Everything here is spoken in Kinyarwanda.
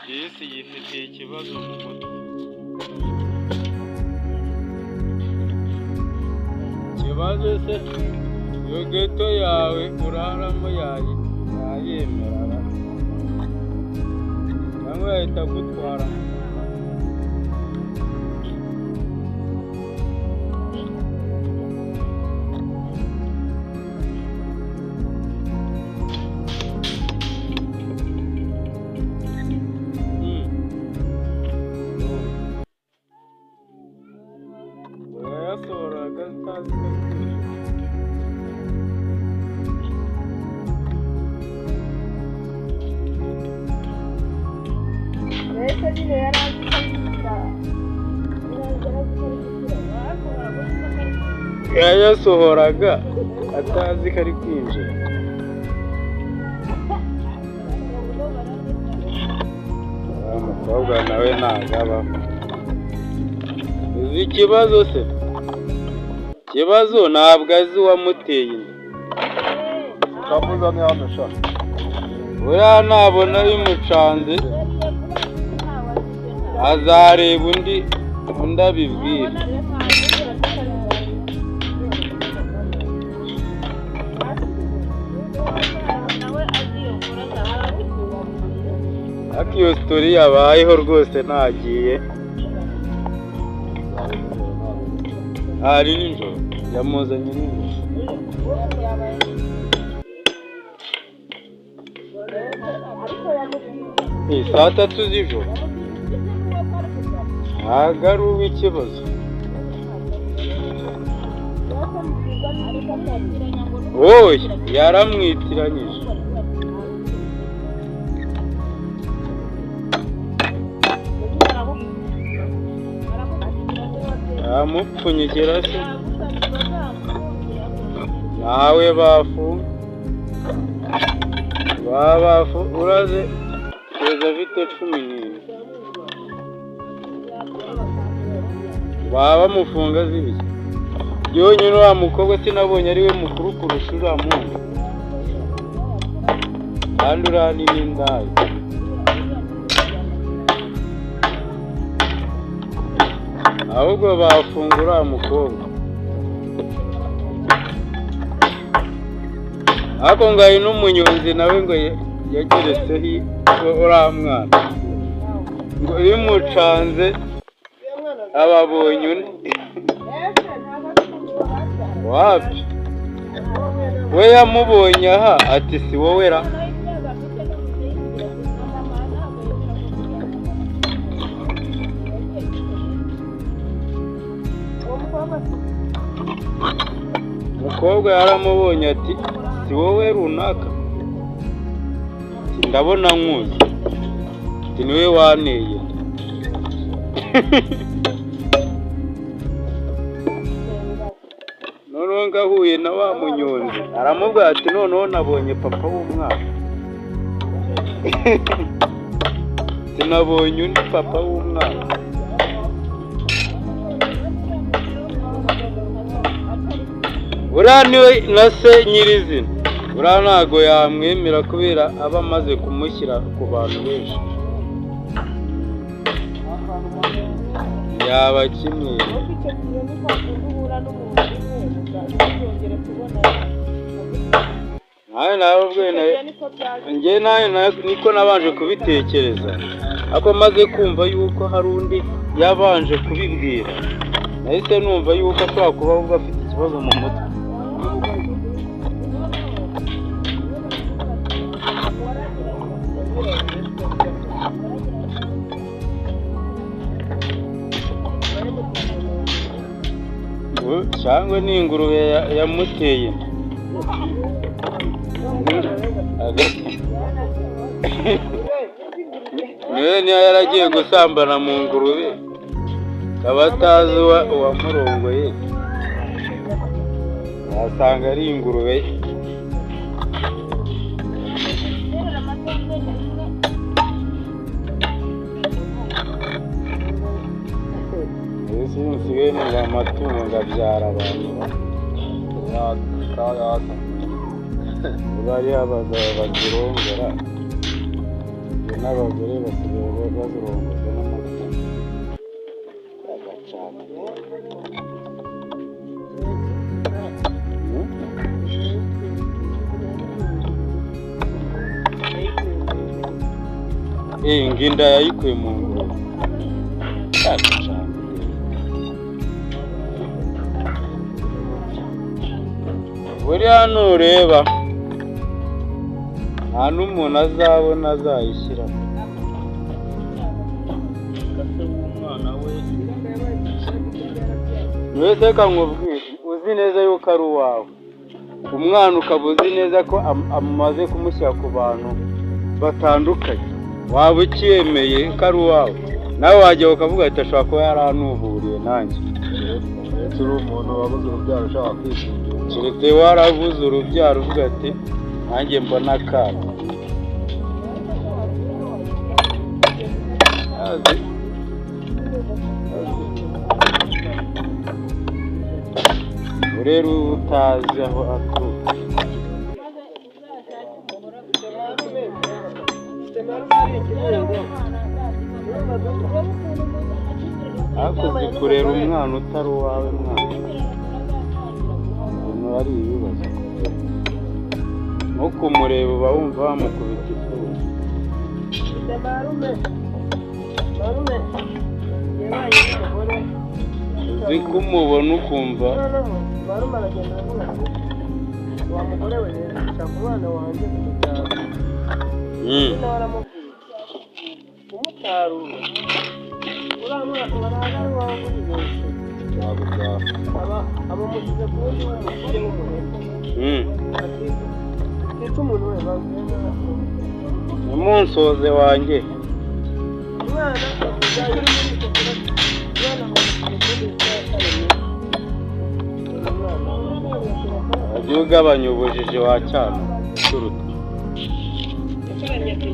Isi yifitiye ikibazo mu mutwe. Ikibazo se iyo geto yawe uraramo yayemera cyangwa yahita agutwara? Yayasohoraga atazi ko ari kwinjira. Mbese nyine yari azi ko ari gukira. Yari azi ko ari gukira. Yayasohoraga atazi ko ari kwinjira. Wa mukobwa nawe ntabwo abaho. Uzi ikibazo se? Ikibazo ntabwo azi uwamuteye inda. Kamuzane hano sha. Buriya nabona bimucanze azareba undi abibwira. Ariko iyo sitori yabayeho rwose ntagiye. Hari nijoro yamuzanye nijoro. Ni saa tatu z'ijoro. Ntabwo ari uw'ikibazo. Wowe yaramwitiranyije. Yamupfunyikira se nawe bafu babafu uraze kugeza afite 14 baba bamufunga zibiki yonyine. Uriya mukobwa sinabonye ari we mukuru kurusha uriya muhungu, kandi uriya ni n'indaya. Ahubwo bafunga uriya mukobwa. Ariko ngo hari n'umunyonzi nawe ngo yageretseho uriya mwana ngo bimucanze ababonye undi. Wapi we yamubonye aha ati si wowe ra. Umukobwa yaramubonye ati si wowe runaka, ndabona nkuzi, ati niwe wanteye. Noneho ngahuye na wa munyonzi aramubwira ati noneho nabonye papa w'umwana. Sinabonye undi papa w'umwana. Uriya niwe na se nyirizina. Uriya ntago yamwemera kubera aba amaze kumushyira ku bantu benshi. Yaba kimwe. Nawe njye nawe niko nabanje kubitekereza, ariko maze kumva yuko hari undi yabanje kubibwira, nahise numva yuko ashobora kuba ahubwo afite ikibazo mu mutwe. Cyangwa ni ingurube yamuteye inda. Niwe niyo yaragiye gusambana mu ngurube, akaba atazi uwamurongoye, wasanga ari ingurube. Ese nsigaye numva amatungo ngabyara abantu bari abagabo bazirongora. N'abagore basigaye bazirongoza n'amatungo. Agacana. Nginda yayikuye mu ngurube. Agacana. Buriya nureba nta n'umuntu azabona azayishyiramo. Wese reka nkubwire, uzi neza yuko ari uwawe, umwana ukaba uzi neza ko amaze kumushyira ku bantu batandukanye, waba ukiyemeye ko ari uwawe, nawe wajya ukavuga ati ashobora kuba yaranuburiye nanjye. Uretse uri umuntu wabuze urubyaro ushaka kwishingira. Keretse warabuze urubyaro uvuga ati nanjye mbona akana. Azi. Rero utazi aho aturuka. Ariko uzi kurera umwana utari uwawe mwana, ukuntu ari ibibazo. Nko kumureba uba wumva wamukubita ifuni. Uzi ko umubona ukumva Marume aragenda aravuga ati wa mugore we rero shaka umwana wanjye kumubyara. Undi nawe aramubwira umutarura uriya mwana ubaraga ari uwawe uribeshye aba abamushyize ku wundi w'umukire w'umuheta ati tica umuntu we bagenda. Umunsoze wanjye. Umwana amubyaye uri muri icyo kibazo, umwana amushyize ku wundi witwa Karemera. Umwana Wajya ugabanya ubujiji wa cyana turuta. yakoranye ati